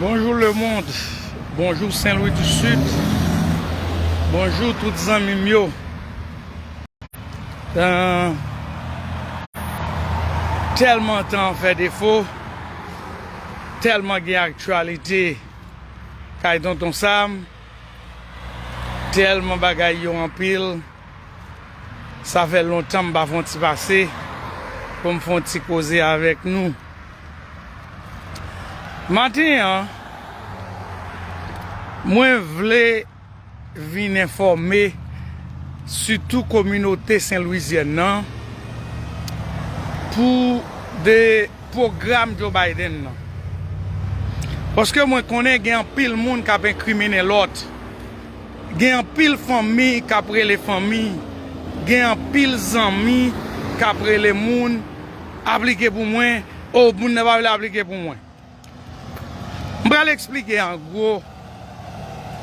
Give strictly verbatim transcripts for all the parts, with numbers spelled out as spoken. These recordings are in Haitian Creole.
Bonjou lemonn, bonjou Sen Lwi di Sid, bonjou tout zanmi m yo. Tan, tèlman tan fè defo, tèlman gen aktyalite kay Tonton Sam, tèlman bagay yo anpil. Sa fè lontan m pa fè yon ti pase pou m fè yon ti koze avèk nou. Maten an, mwen vle vin enfòme sitou kominote Sen Lwizyèn nan pou de pwogram Joe Biden nan. Paske mwen konnen gen anpil moun k ap enkriminen lòt. Gen anpil fanmi k ap rele fanmi. Gen anpil zanmi k ap rele moun, "Aplike pou mwen." O, moun nan pa vle aplike pou mwen. M pral eksplike an gwo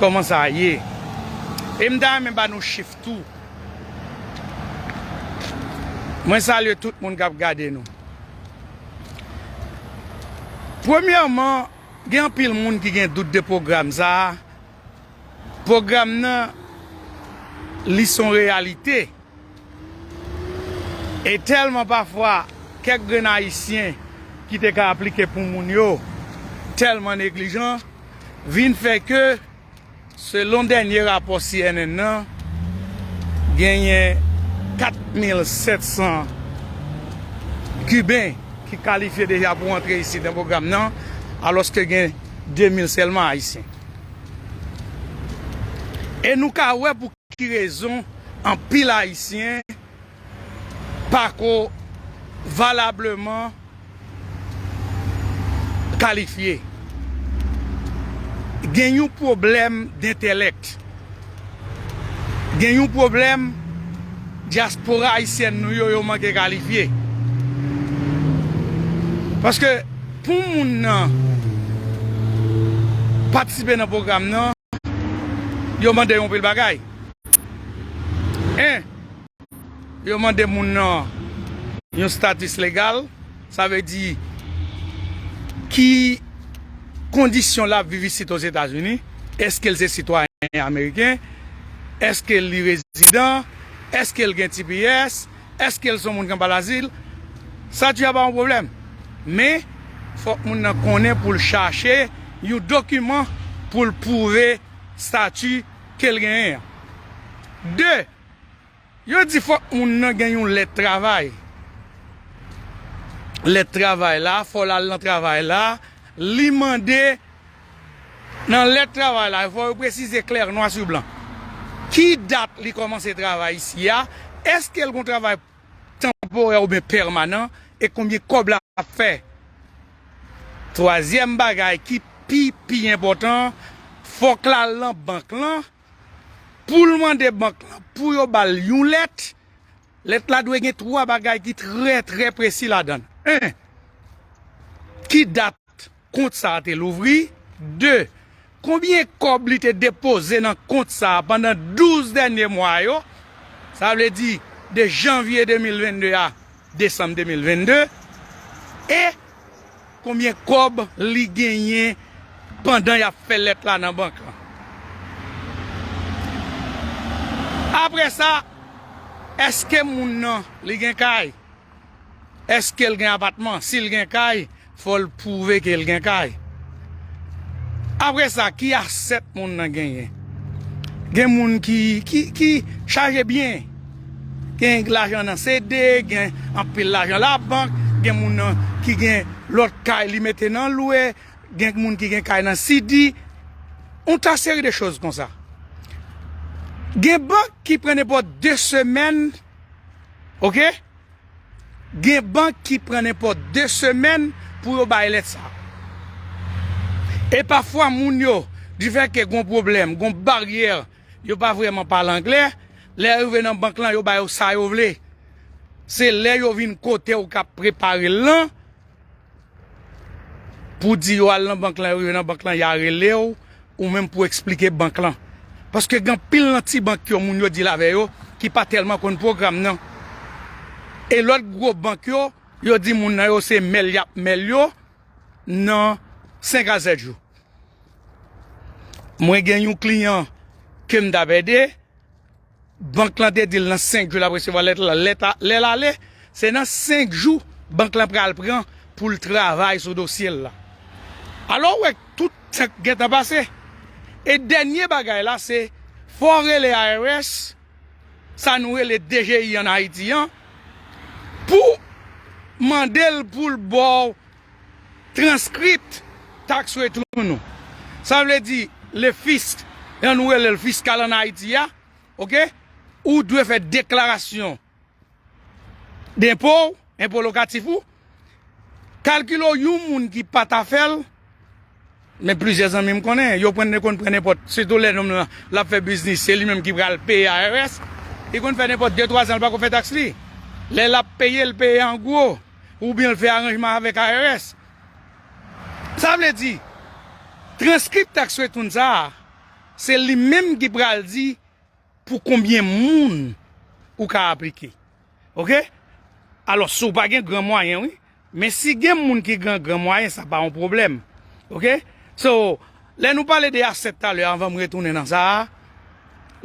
kòman sa ye. E m ta renmen ba nou chif tou. Mwen salye tout moun k ap gade nou. Premyèman, gen anpil moun ki gen dout de pwogram sa a. Pwogram nan, li se yon reyalite. E tèlman pafwa, kèk grenn Ayisyen ki te ka aplike pou moun yo, tèlman neglijan, vin fè ke, selon dènye rapò C N N nan, genyen kat mil sèt san Kiben ki kalifye deja pou antre isit nan pwogram nan, alòske gen de mil sèlman Ayisyen. E nou ka wè pou ki rezon anpil Ayisyen pa ko valableman kalifye. Gen yon pwoblèm dentèlèk. Gen yon pwoblèm dyaspora ayisyèn nou yo, yo manke kalifye. Paske pou moun nan patisipe nan pwogram nan, yo mande yon pil bagay. En, yo mande moun nan yon status legal, sa vle di ki kondisyon l ap viv isit Ozetazini, èske l se sitwayen ameriken, èske li rezidan, èske l gen T P S, èske l se yon moun k anba lazil, sa ti a pa yon pwoblèm. Men, fòk moun nan konnen pou l chache yon dokiman pou l pwouve stati ke l genyen an. De, yo di fòk moun nan gen yon lèt travay. Lèt travay la, fò l al nan travay la, li mande nan lèt travay la, fò yo presize klè nwa sou blan. Ki dat li kòmanse travay isi a? Èske l gon travay tanporè oubyen pèmanan? E konbyen kòb l ap fè? Twazyèm bagay ki pi, pi enpòtan, fòk l al nan bank lan pou l mande bank lan pou yo ba l yon lèt. Lèt la dwe gen twa bagay ki trè, trè presi ladan l. En, ki dat kont sa a te louvri? De, konbyen kòb li te depoze nan kont sa a pandan douz dènye mwa yo? Sa vle di de janvye de mil vennde a desanm de mil vennde. E konbyen kòb li genyen pandan y ap fè lèt la nan bank lan. Apre sa, èske moun nan li gen kay? Èske l gen apatman? Si l gen kay, fò l pwouve ke l gen kay. Apre sa, ki asèt moun nan genyen? Gen moun ki, ki, ki chaje byen. Gen lajan nan C D, gen anpil lajan labank, gen moun nan ki gen lòt kay li mete nan lwe, gen moun ki gen kay nan C D. Yon ta seri de choz konsa. Gen bank ki pran nenpòt de semèn, oke? Gen bank ki pran nenpòt de semèn pou yo bay lèt sa. E pafwa moun yo, difèt ke gon pwoblèm, gon baryè, yo pa vrèman pale anglè, lè yo rive nan bank lan, yo ba yo sa yo vle. Se lè yo vin kote w k ap prepare l lan, pou di yo al nan bank lan, yo rive nan bank lan, y a rele w, ou menm pou eksplike bank lan. Paske gen anpil nan ti bank yo, moun yo deal avè yo, ki pa tèlman konn pwogram nan. E lòt gwo bank yo, yo di moun nan yo se mèl y ap mèl yo nan senk a sèt jou. Mwen gen yon kliyan ke m t ap ede, bank lan te di l nan senk jou l ap resevwa lèt la. Lèt la, lè l ale, se nan senk jou bank lan pral pran pou l travay sou dosye l la. Alò, w wè tout sa k gentan pase. E dènye bagay la, se fò w rele I R S, sa nou rele D G I ann Ayiti an, pou mande l pou l ba w transcript tax return ou. Sa vle di, le fisc, jan nou rele l fiskal ann Ayiti a, oke? Ou dwe fè deklarasyon denpo w, enpo lokatif ou. Kalkile w yon moun ki pa ta fè l, men plizyè zanmi m konnen, yo pran, konn pran nenpòt, sitou lè nonm lan l ap fè biznis, se li menm ki pral peye I R S, li konn fè nenpòt de twa zan, l pa ko fè taks li. Lè l ap peye, l peye an gwo, oubyen l fè aranjman avèk I R S. Sa vle di, transcript tax return sa a, se li menm ki pral di pou konbyen moun ou ka aplike. Oke? Alò, si w pa gen gran mwayen, wi. Men si gen moun ki gen gran mwayen, sa pa yon pwoblèm. Oke? So, lè nou pale de asset talè, anvan m retounen nan sa a,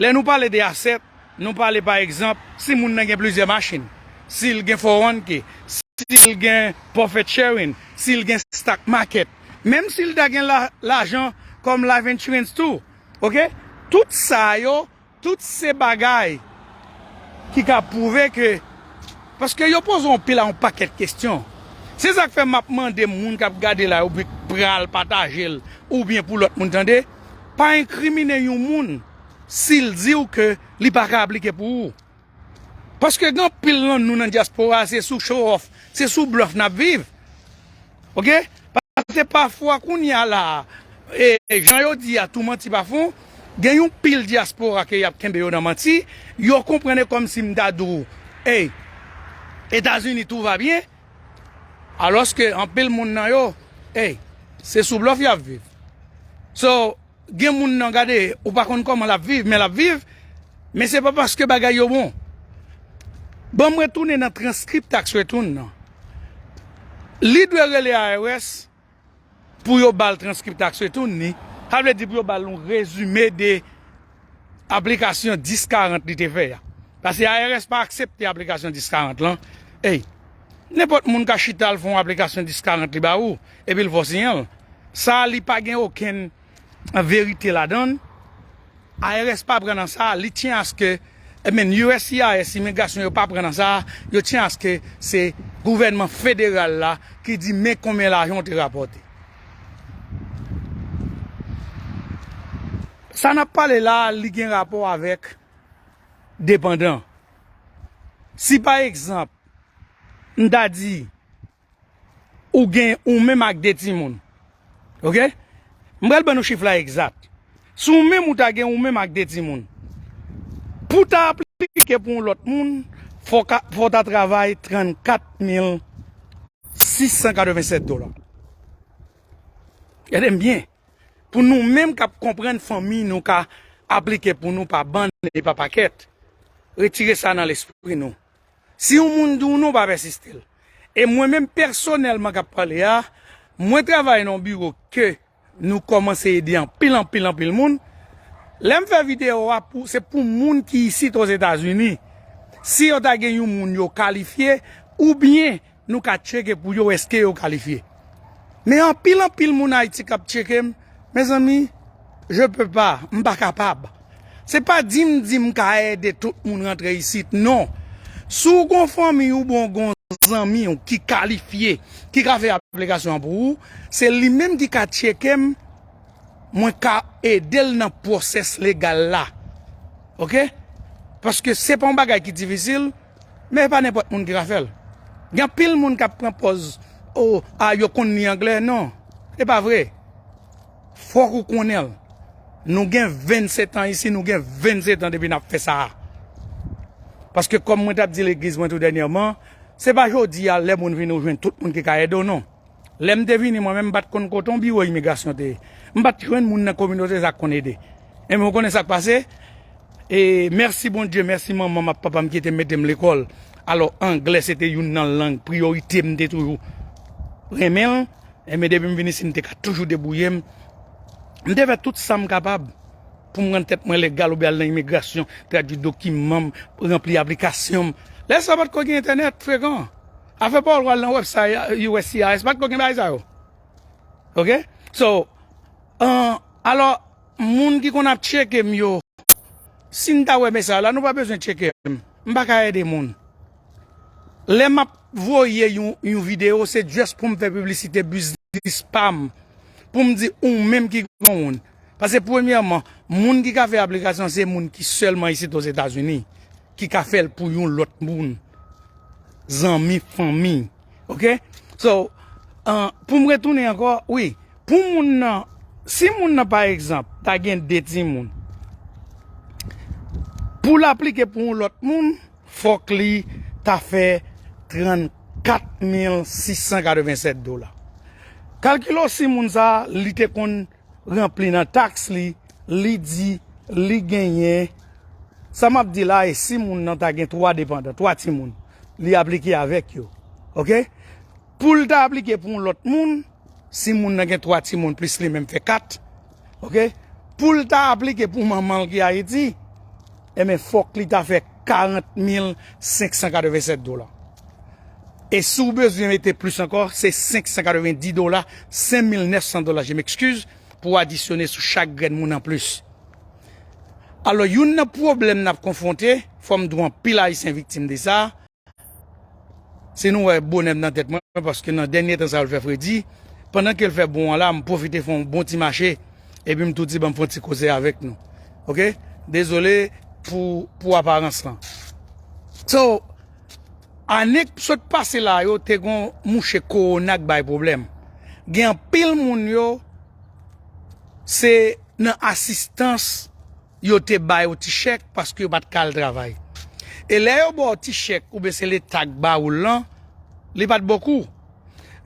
lè nou pale de asset, nou pale, pa egzanp, si moun nan gen plizyè machin, si l gen four oh one K, si l gen profit sharing, si l gen stock market, menm si l ta gen la, lajan kòm life insurance tou, oke? Tout sa yo, tout se bagay ki ka pwouve ke, paske yo poze yon pil a yon pakèt kesyon. Se sa k fè m ap mande moun k ap gade la, oubyen k pral pataje l, oubyen pou lòt moun tande, pa enkrimine yon moun si l di w ke li pa ka aplike pou ou. Paske gen anpil nan nou nan dyaspora, se sou show off, se sou blòf n ap viv. Oke? Paske pafwa kounye a la, e, e, jan yo di a, tou manti pa fon, gen yon pil dyaspora ke y ap kenbe yo nan manti, yo konprann e kòmsi m ta di w, ey, Etazini tout va bien, alòske anpil moun nan yo, ey, se sou blòf y ap viv. So, gen moun nan gade, ou pa konn kòman l ap viv, men l ap viv, men se pa paske bagay yo bon. Ban m retounen nan transcript tax return nan. Li dwe rele I R S pou yo ba l transcript tax return ni, sa vle di pou yo ba l yon rezime de aplikasyon dis karant li te fè a. Paske I R S pa aksepte aplikasyon dis karant lan. Ey, nenpòt moun ka chita al fè yon aplikasyon dis karant li ba ou, epi l fè w siyen l. Sa li pa gen okenn verite ladan l. I R S pa pran nan sa, li tyen aske, I mean, U S C I S, imigrasyon yo pa pran nan sa, yo tyen aske se gouvènman federal la ki di men konbyen lajan w te rapòte. Sa n ap pale la, li gen rapò avèk depandan. Si pa egzanp, m ta di, ou gen ou menm ak de timoun. Oke? M pral ban nou chif la egzat. Si w menm ou ta gen ou menm ak de timoun, pou w ta aplike pou yon lòt moun, fò w ka, fò w ta travay trannkat mil sis san katrevennsèt dola. Gade m byen. Pou nou menm k ap konprann fanmi nou ka aplike pou nou pa bann e pa pakèt, retire sa nan lespri nou. Si yon moun di w non, pa pèsiste l. E mwen menm pèsonèlman k ap pale a, mwen travay nan yon biwo ke nou kòmanse ede anpil, anpil, anpil moun. Lè m fè videyo a, pou, se pou moun ki isit Ozetazini. Si yo ta gen yon moun yo kalifye, oubyen nou ka tcheke pou yo èske yo kalifye. Men anpil, anpil moun Ayiti k ap tcheke m, mezanmi, je peux pas, m pa kapab. Se pa di m di m ka ede tout moun rantre isit, non. Si w gon fanmi ou bon gon zanmi w ki kalifye, ki ka fè aplikasyon an pou ou, se li menm ki ka tcheke m, mwen ka ede l nan pwosès legal la. Oke? Paske se pa yon bagay ki difisil, men e pa nenpòt moun ki ka fè l. Gen anpil moun k ap pran pòz, o, a, yo konn li anglè. Non, e pa vre. Fòk ou konnen l. Nou gen vennsèt an isi, nou gen vennsèt an depi n ap fè sa a. Paske kòm mwen t ap di legliz mwen tou dènyèman, se pa jodi a lè moun vini ou jwenn tout moun ki ka ede w, non. Lè m te vini, mwen menm, m pa t konn kote yon biwo imigrasyon te ye. M pa t jwenn moun nan kominote sa k konn ede. Enben, ou konnen sa k pase? E mèsi Bondye, mèsi manman m ak papa m ki te mete m lekòl. Alò, anglè se te youn nan lang priyorite m te toujou renmen l. Enben, depi m vin isit, m te ka toujou debouye m. M te fè tout sa m kapab pou m rann tèt mwen legal, oubyen al nan imigrasyon, tradui dokiman m, ranpli aplikasyon m. Lè sa pa t ko gen entènèt frekan. Afè pa w al nan website U S C I S, pa t ko gen bagay sa yo. Ok? So, uh, alò, moun ki konn ap tcheke m yo, si n ta wè mesaj la, nou pa bezwen tcheke m. M pa ka ede moun. Lè m ap voye yon, yon videyo, se just pou m fè piblisite biznis pa m. Pou m di ou menm ki granmoun. Paske premyèman, moun ki ka fè aplikasyon se moun ki sèlman isit Ozetazini, ki ka fè l pou yon lòt moun. Zanmi, fanmi. Ok? So, uh, pou m retounen ankò, wi. Pou moun nan, si moun nan, pa egzanp, ta gen de timoun, pou l aplike pou yon lòt moun, fòk li ta fè trannkat mil sis san katrevennsèt dola. Kalkile w si moun sa a, li te konn ranpli nan taks li, li di, li genyen. Sa m ap di la, e si moun nan ta gen twa depandan, twa timoun, li aplike avèk yo. Ok? Pou l ta aplike pou yon lòt moun, si moun nan gen twa timoun plis li menm fè kat, ok? Pou l ta aplike pou manman l ki Ayiti, ebyen, fòk li ta fè karant mil senk san katrevennsèt dola. E si w bezwen mete plis ankò, se senk san katrevendi dola, senk mil nèf san dola, je m'excuse, pou adisyone sou chak grenn moun anplis. Alò, youn nan pwoblèm n ap konfwonte, fò m di w anpil Ayisyen viktim de sa, si nou wè bonè m nan tèt mwen, paske nan dènye tan sa yo l fè fredi, pandan ke l fè bon an la, m pwofite fè yon bon ti mache, epi m tou di ban m fè yon ti koze avèk nou. Ok? Dezole pou, pou aparans lan. So, ane k sot pase la yo, te gon mouche kowona k bay pwoblèm. Gen anpil moun yo, se nan asistans yo te ba yo ti chèk paske yo pa t ka al travay. E lè yo ba w ti chèk oubyen se Leta k ba ou l lan, li pa t bokou.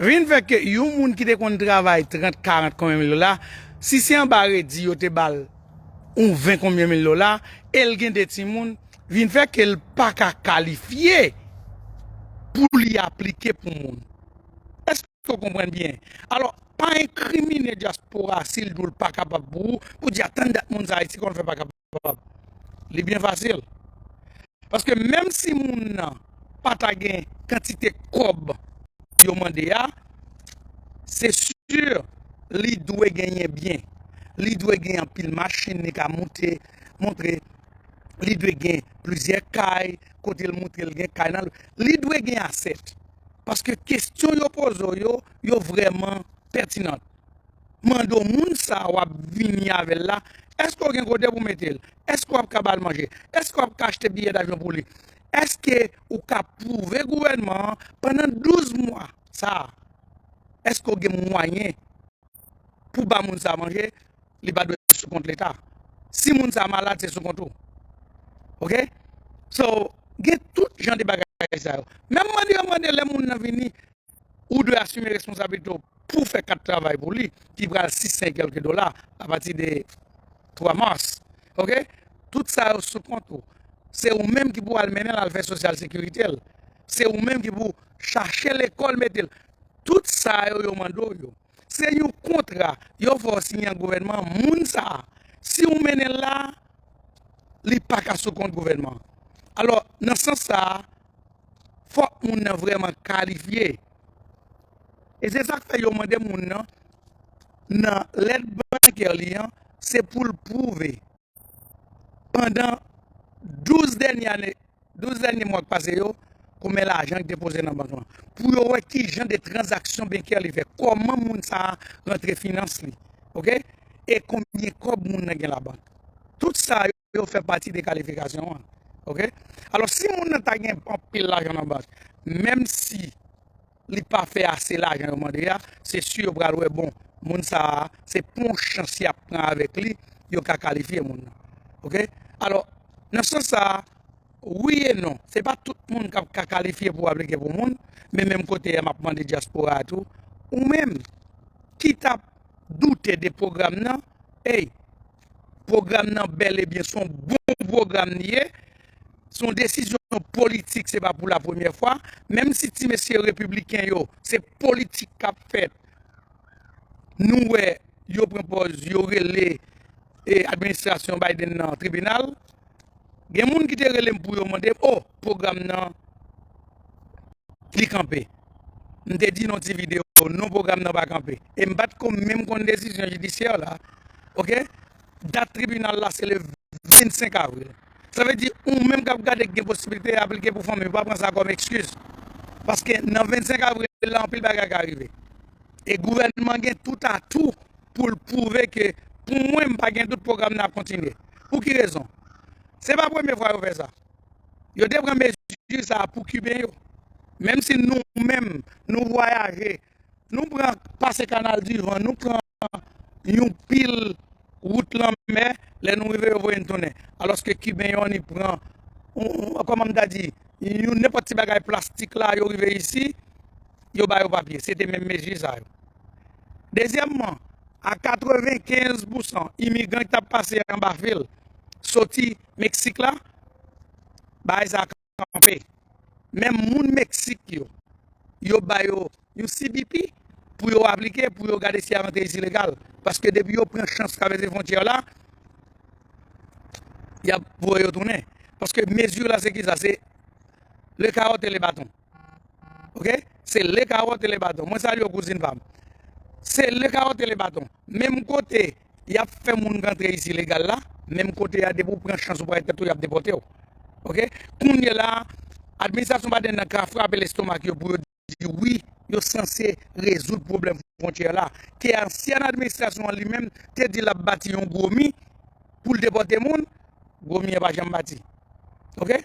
Vin fè ke yon moun ki te konn travay trant, karant konbyen mil dola, si se anba redi yo te ba l yon ven konbyen mil dola, e l gen de timoun, vin fè ke l pa ka kalifye pou li aplike pou moun. Èske w konprann byen? Alò, pa enkrimine dyaspora si l di w l pa kapab pou ou, pou di, "A, tann dat moun sa a, se konn fè pa kapab." Li byen fasil. Paske menm si moun nan pa ta gen kantite kòb yo mande a, se si li dwe genyen byen. Li dwe gen anpil machin, li ka moute, montre, li dwe gen plizyè kay, kote l montre l gen kay nan, li dwe gen asèt. Paske kesyon yo poze w yo, yo vrèman pètinan. Mande w moun sa a w ap vini avè l la, èske w gen kote pou mete l? Èske w ap ka ba l manje? Èske w ap ka achte biyè davyon pou li? Èske ou ka pwouve gouvènman an pandan douz mwa sa a, èske w gen mwayen pou ba moun sa a manje? Li pa dwe sou kont Leta. Si moun sa a malad, se sou kont ou. Ok? So, gen tout jan de bagay sa yo. Menm mande yo mande lè moun nan vini, ou dwe asime responsablite w pou fè kat travay pou li, ki pral sis san e kèlke dola apati de twa mas. Ok? Tout sa yo sou kont ou. Se ou menm ki pou al mennen l al fè sosyal sekirite l. Se ou menm ki pou chache lekòl mete l. Tout sa yo, yo mande w yo. Se yon kontra yo fè w siyen ak gouvènman an. Moun sa a, si w mennen l la, li pa ka sou kont gouvènman an. Alò, nan sans sa a, fòk moun nan vrèman kalifye. E se sa k fè yo mande moun nan, nan lèt bankè li an, se pou l pwouve pandan douz dènye ane, douz dènye mwa k pase yo, konbyen lajan k depoze nan bank lan. Pou yo wè ki jan de tranzaksyon bankè li fè, kòman moun sa a rantre finans li. Ok? E konbyen kòb moun nan gen labank. Tout sa yo fè pati de kalifikasyon an. Ok? Alò, si moun nan ta gen anpil lajan nan bank, menm si li pa fè ase lajan yo mande a, se si yo pral wè, bon, moun sa a, se pa yon chans y ap pran avèk li, yo ka kalifye moun nan. Ok? Alò, nan sans sa a, wi e non. Se pa tout moun k ap ka kalifye pou aplike pou moun, men menm kote a, m ap mande dyaspora a tou, ou menm ki t ap doute de pwogram nan, ey, pwogram nan bèl e byen se yon bon pwogram li ye, se yon desizyon politik, se pa pou la premyè fwa, menm si ti mesye repibliken yo, se politik k ap fèt, nou wè yo pran pòz, yo rele e administrasyon Biden nan tribinal. Gen moun ki te rele m pou yo mande m, o, pwogram nan li kanpe. M te di nan ti videyo, non, pwogram nan pa kanpe. E m pa t ko menm konn desizyon jidisyè la. Oke? Dat tribinal la, se le vennsenk avril. Sa vle di, ou menm k ap gade ki gen posiblite aplike pou fanmi, pa pran sa kòm ekskiz. Paske nan vennsenk avril la, anpil bagay ka rive. E gouvènman gen tout atou pou l pwouve ke, pou mwen, m pa gen dout pwogram nan ap kontinye. Pou ki rezon? Se pa premye fwa yo fè sa. Yo te pran mezi sa a pou Kiben yo. Menm si nou menm, nou vwayaje, nou pran pase Kanal di Van, nou pran yon pil wout lanmè, lè nou rive yo voye n tounen. Alòske Kiben yo annik pran, yon, yon, kòman m ta di, yon nenpòt ti bagay plastik la, yo rive isi, yo ba yo papye. Se te menm mezi sa yo. Dezyèmman, a katrevenkenz pousan imigran ki t ap pase anba fil soti Meksik la, bagay sa kanpe. Menm moun Meksik yo, yo ba yo yon C B P pou yo aplike, pou yo gade si y a rantre isi legal. Paske depi yo pran chans travèse fwontyè la, y ap voye yo tounen. Paske mezi la, se ki sa? Se le carotte et le bâton. Oke? Se le carotte et le bâton. Mwen salye w, kouzin pa m. Se le carotte et le bâton. Menm kote y ap fè moun rantre isi legal la, menm kote a, depi w pran chans ou pa tèt ou, y ap depòte w. Oke? Kounye la, administrasyon Biden nan ka frape lestomak yo pou yo di wi, yo sanse rezoud pwoblèm fwontyè la. Ke ansyen administrasyon an li menm te di l ap bati yon gwo mi pou l depòte moun, gwo mi an pa janm bati. Oke?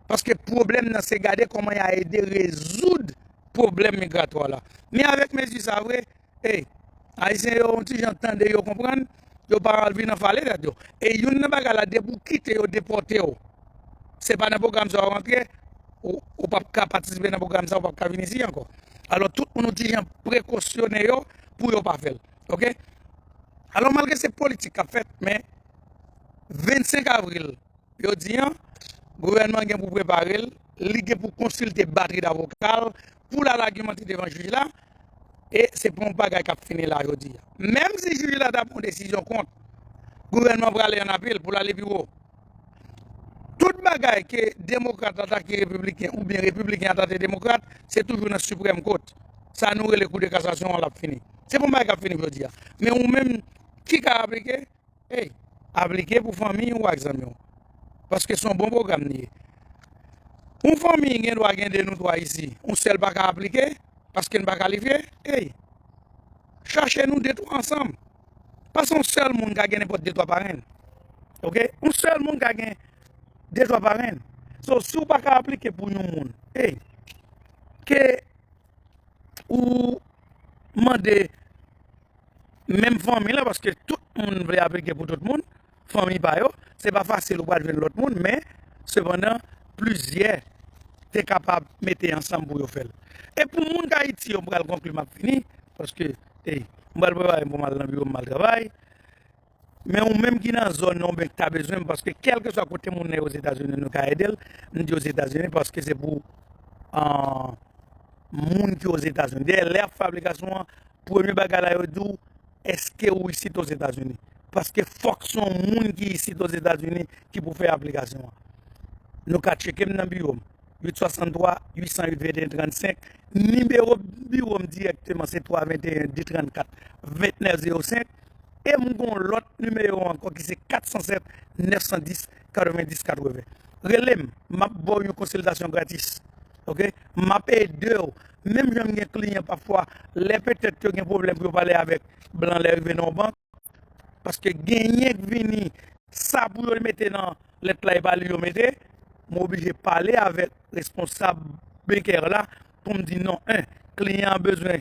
Paske pwoblèm nan se gade kòman y a ede rezoud pwoblèm migratwa la. Men avèk mezi sa vre, ey, Ayisyen yo yon ti jan tande, yo konprann, yo pa al vin anfale tèt yo. E youn nan bagay la, depi w kite yo depòte w, se pa nan pwogram sa w rantre, ou, ou p ap ka patisipe nan pwogram sa, ou p ap ka vin isi ankò. Alò, tout moun yon ti jan prekosyonnen yo pou yo pa fè l. Oke? Alò, malgre se politik k ap fèt, men vennsenk avril, yo di an, gouvènman gen pou prepare l, li gen pou konsilte batri davoka l, pou l al agimante devan jij la, e se pa yon bagay k ap fini la jodi a. Menm si jij la ta pran yon desizyon kont, gouvènman prale an apil pou l ale pi wo. Tout bagay ke demokrat atake repibliken oubyen repibliken atake demokrat, se toujou nan Supreme Court. Sa nou rele kou de kasasyon an l ap fini. Se pa yon bagay k ap fini jodi a. Men ou menm ki ka aplike, ey, aplike pou fanmi w ak zanmi w. Paske se yon bon pwogram li ye. Yon fanmi gen dwa gen de nou twa isi. Yon sèl pa ka aplike paske n pa kalifye. Ey, chache nou de twa ansanm. Paske yon sèl moun ka gen nenpòt de twa parenn. Oke? Yon sèl moun ka gen de twa parenn. So, si w pa ka aplike pou yon moun, ey, ke ou mande menm fanmi la, paske tout moun vle aplike pou tout moun, fanmi pa yo, se pa fasil ou pral jwenn lòt moun, men sepandan, plizyè te kapab mete ansanm pou yo fè l. E pou moun k Ayiti yo, m pral konkli, m ap fini, paske, ey, m pral prepare m pou m al nan biwo m, m al travay. Men ou menm ki nan zòn nan oubyen ki ta bezwen m, paske kèlkeswa kote moun nan ye Ozetazini, nou ka ede l. M di Ozetazini paske se pou, ah, moun ki Ozetazini. Dayè, lè y ap fè aplikasyon an, premye bagay la yo di w, èske ou isit Ozetazini? Paske fòk se yon moun ki isit Ozetazini ki pou fè aplikasyon an. Nou ka tcheke m nan biwo m. uit swasanntwa, uit san uit, venteyen trannsenk. Nimewo biwo m dirèkteman se twa venteyen, de trannkat, vennèf zewo senk. E m gen yon lòt nimewo ankò ki se kat san sèt, nèf san dis, katrevendis, katreven. Rele m, m ap ba w yon konsiltasyon gratis. Oke? M ap ede w. Menm jan m gen kliyan pafwa, lè petèt yo gen pwoblèm pou yo pale avèk blan lè yo rive nan yon bank, paske genyen k vini, sa pou yo mete nan lèt la, e pa li yo mete, m oblije pale avèk responsab bankè la pou m di non, en, kliyan an bezwen,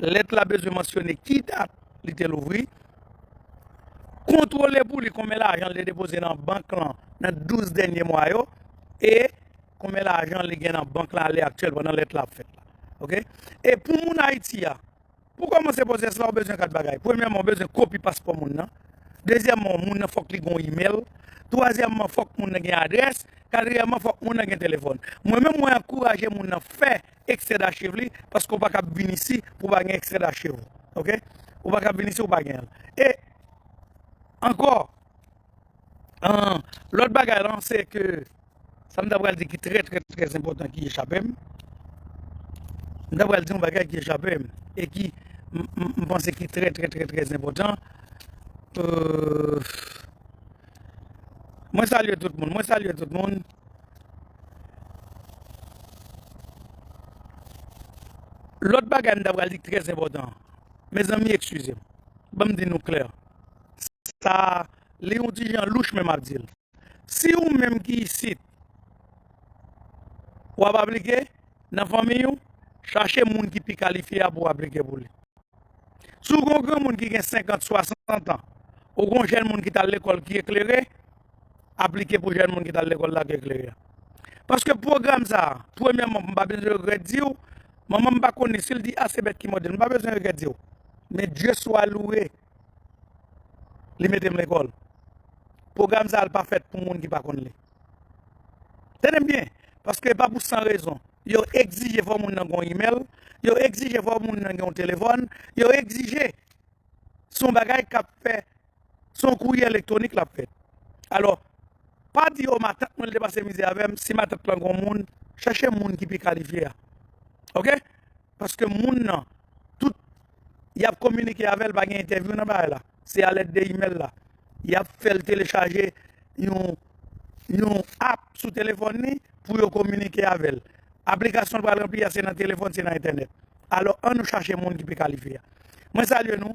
lèt la bezwen mansyone ki dat li te louvri, kontwole pou li konbyen lajan li te depoze nan bank lan nan douz dènye mwa yo, e konbyen lajan li gen nan bank lan alè aktyèl pandan lèt la ap fèt la. Oke? E pou moun Ayiti a, pou kòmanse pwosès la, ou bezwen kat bagay. Premyèman, ou bezwen kopi paspò moun nan. Dezyèmman, moun nan fòk li gen yon imèl. Twazyèmman, fòk moun nan gen adrès. Katriyèmman, fòk moun nan gen telefòn. Mwen menm, mwen ankouraje moun nan fè ekstrè dachiv li, paske w pa kab vin isi pou w pa gen ekstrè dachiv ou. Oke? Ou pa ka vin isi, ou pa gen l. E ankò, an, lòt bagay lan, se ke sa m ta pral di ki trè, trè, trè enpòtan ki echape m. M ta pral di yon bagay ki echape m e ki m, m, m panse ki trè, trè, trè, trè enpòtan. Euh, mwen salye tout moun, mwen salye tout moun. Lòt bagay m ta pral di ki trè enpòtan. Mezanmi, eskize m. Ban m di nou klè. Sa, li yon ti jan louch, men m ap di l. Si ou menm ki isit, w ap aplike, nan fanmiy ou, chache moun ki pi kalifye a pou w aplike pou li. Si w gen yon granmoun ki gen senkant, swasant an, ou gen yon jèn moun ki t al lekòl ki eklere, aplike pou jèn moun ki t al lekòl la ki eklere a. Paske pwogram sa a, premyèman, m pa bezwen regrèt di w, manman m pa konn li, si l di, "A, se bèt ki mòde l," m pa bezwen regrèt di w. Men Dye swa louwe, li mete m lekòl. Pwogram sa a, l pa fèt pou moun ki pa konn li. Tande m byen, paske e pa pou san rezon. Yo egzije fò moun nan gen yon imèl, yo egzije fò moun nan gen yon telefòn, yo egzije se yon bagay k ap fè, se yon kourye elektwonik l ap fèt. Alò, pa di, "O, matant mwen, li te pase mizè avè m." Si matant lan gen yon moun, chache moun ki pi kalifye a. Oke? Paske moun nan, tout, y ap kominike avè l, pa gen entèvyou nan bagay la. Se alèd de imèl la. Y ap fè l telechaje yon, yon app sou telefòn li pou yo kominike avè l. Aplikasyon l pral ranpli a, se nan telefòn, se nan entènèt. Alò, ann nou chache moun ki pi kalifye a. Mwen salye nou.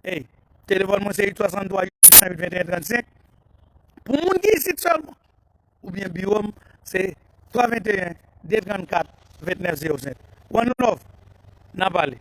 Ey, telefòn mwen se uit swasanntwa, uit san uit, venteyen trannsenk. Pou moun ki isit sèlman. Oubyen biwo m, se twa venteyen, de trannkat, ventnèf zewo senk. One love. N a pale.